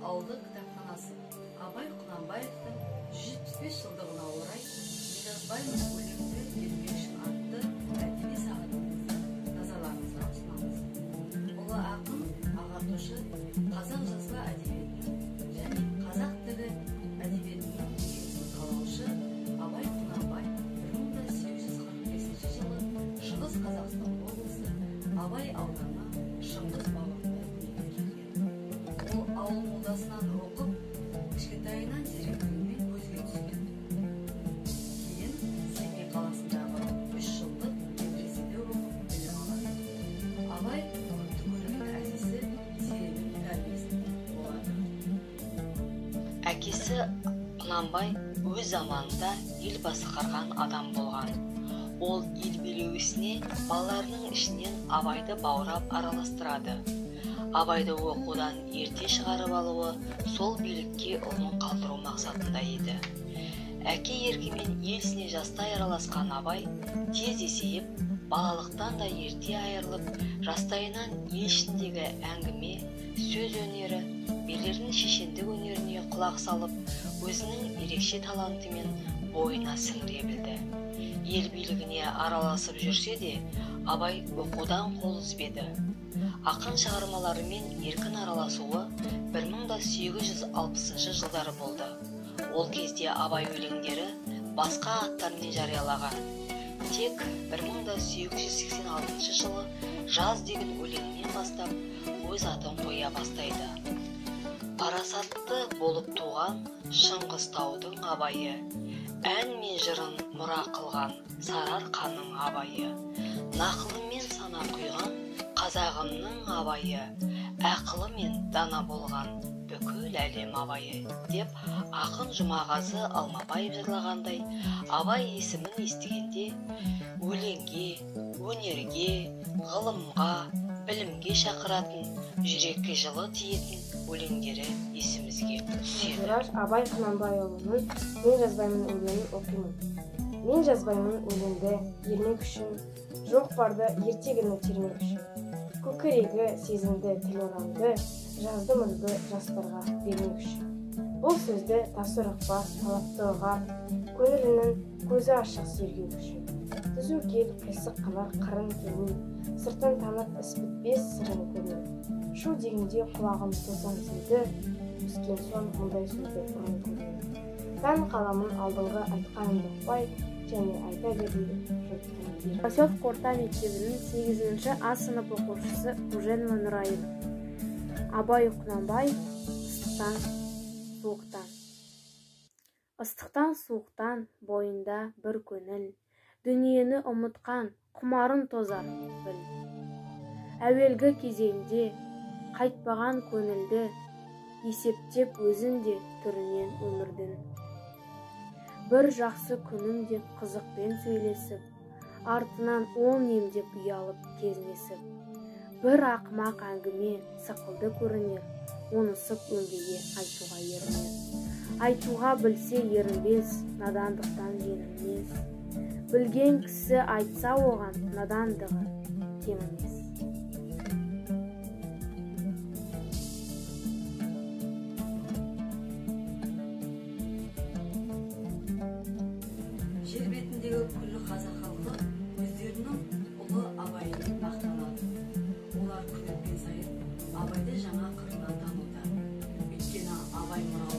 ауылдық кітапханасы Абай Құнанбаевтың 175 жылдығына орай «Мен жазбаймын өлеңді ермек үшін» атты әдеби сағатымызды назарларыңызға ұсынамыз. Ұлы ақын, ағартушы, қазақ жазба әдебиетінің және қазақ тілі әдебиетінің негізін қалаушы Абай Құнанбай 1845 жылы Шығыс Қазақстан облысы Абай ауданы Шыңғыс бауырында дүниеге келген. Ол ауыл молдасынан оқып, кішкентайынан зеректігімен көзге түскен. Кейін Семей қаласындағы 3 жылдық медреседе оқып білім алады. Абай көпті көрген әжесі Зеренің тәрбиесінде болады. Әкесі Құнанбай өз заманында ел басқарған адам болған. Ол ел билеу ісіне балаларының ішінен Абайды баурап араластырады. Абайды оқудан ерте шығарып алуы сол билікке ұлын қалдыру мақсатында еді. Әке еркімен ел ісіне жастай араласқан Абай тез есейіп, балалықтан да ерте айырылып, жастайынан ел ішіндегі әңгіме, сөз өнері, билердің шешендік өнеріне құлақ салып, өзінің ерекше талантымен бойына сіңіре білді. Ел билігіне араласып жүрсе де, Абай оқудан қол үзбеді. Ақын шығармаларымен еркін араласуы 1860 жылдары болды. Ол кезде Абай өлеңдері басқа аттармен жариялаған. Тек 1886 жылы «Жаз» деген өлеңінен бастап өз атын қоя бастайды. Парасатты болып туған Шыңғыс таудың Абайы, ән мен жырын мұра қылған Сарыарқаның Абайы, нақылымен сана құйған қазағымның Абайы, ақылымен дана болған бүкіл әлем Абайы деп ақын Жұмағазы Алмабаев жырлағандай, Абай есімін естігенде өлеңге, өнерге, ғылымға, білімге шақыратын, жүрекке жылы тиетін өлеңдері есімізге түседі. Жураш Абай Құнанбайұлының «Мен жазбаймын өлеңін» оқимын. Мен жазбаймын өлеңді ермек үшін, жоқ барды ертегіні термек үшін. Көкірегі сезімді тіл орамды, жаздым үлгі жастарға бермек үшін. Бұл сөзді тасыр ұқпас, талапты ұғар, көңілінің көзі ашық сергек үшін. Түзу кел, қисық қылар қырын келмей, сыртын танып іс бітпес сырын көрмей. Шу дегенде құлағым тозаң селді, өскен соң мұндай сөзді бұрын көрмей. Таң қаламын алдыңғы айтқанымды ұқпай, және айта бермей жұрттың еркі. Поселок орта мектебінің 8-ші А сынып оқушысы Қоженова Нұрайым. Абай Құнанбаев ыстықтан суықтан. Ыстықтан суықтан бойында бір көңіл, дүниені ұмытқан құмарын тозар біл. Әуелгі кезеңде қайтпаған көңілді, есептеп өзін де түрінен өмірдің. Бір жақсы күнім деп қызықпен сөйлесіп, артынан ол немдеп ұялып кездесіп. Бір ақымақ әңгіме сықылды көрінер, онысып өңгеге айтуға ерінер. Айтуға білсе ерінбес, надандықтан жеңілмес. Білген кісі айтса оған надандығы кемімес. Жер бетіндегі күллі қазақ халқы өздерінің ұлы Абайымен мақтанады. Олар күн өткен сайын Абайды жаңа қырынан тануда. Өйткені Абай мұралары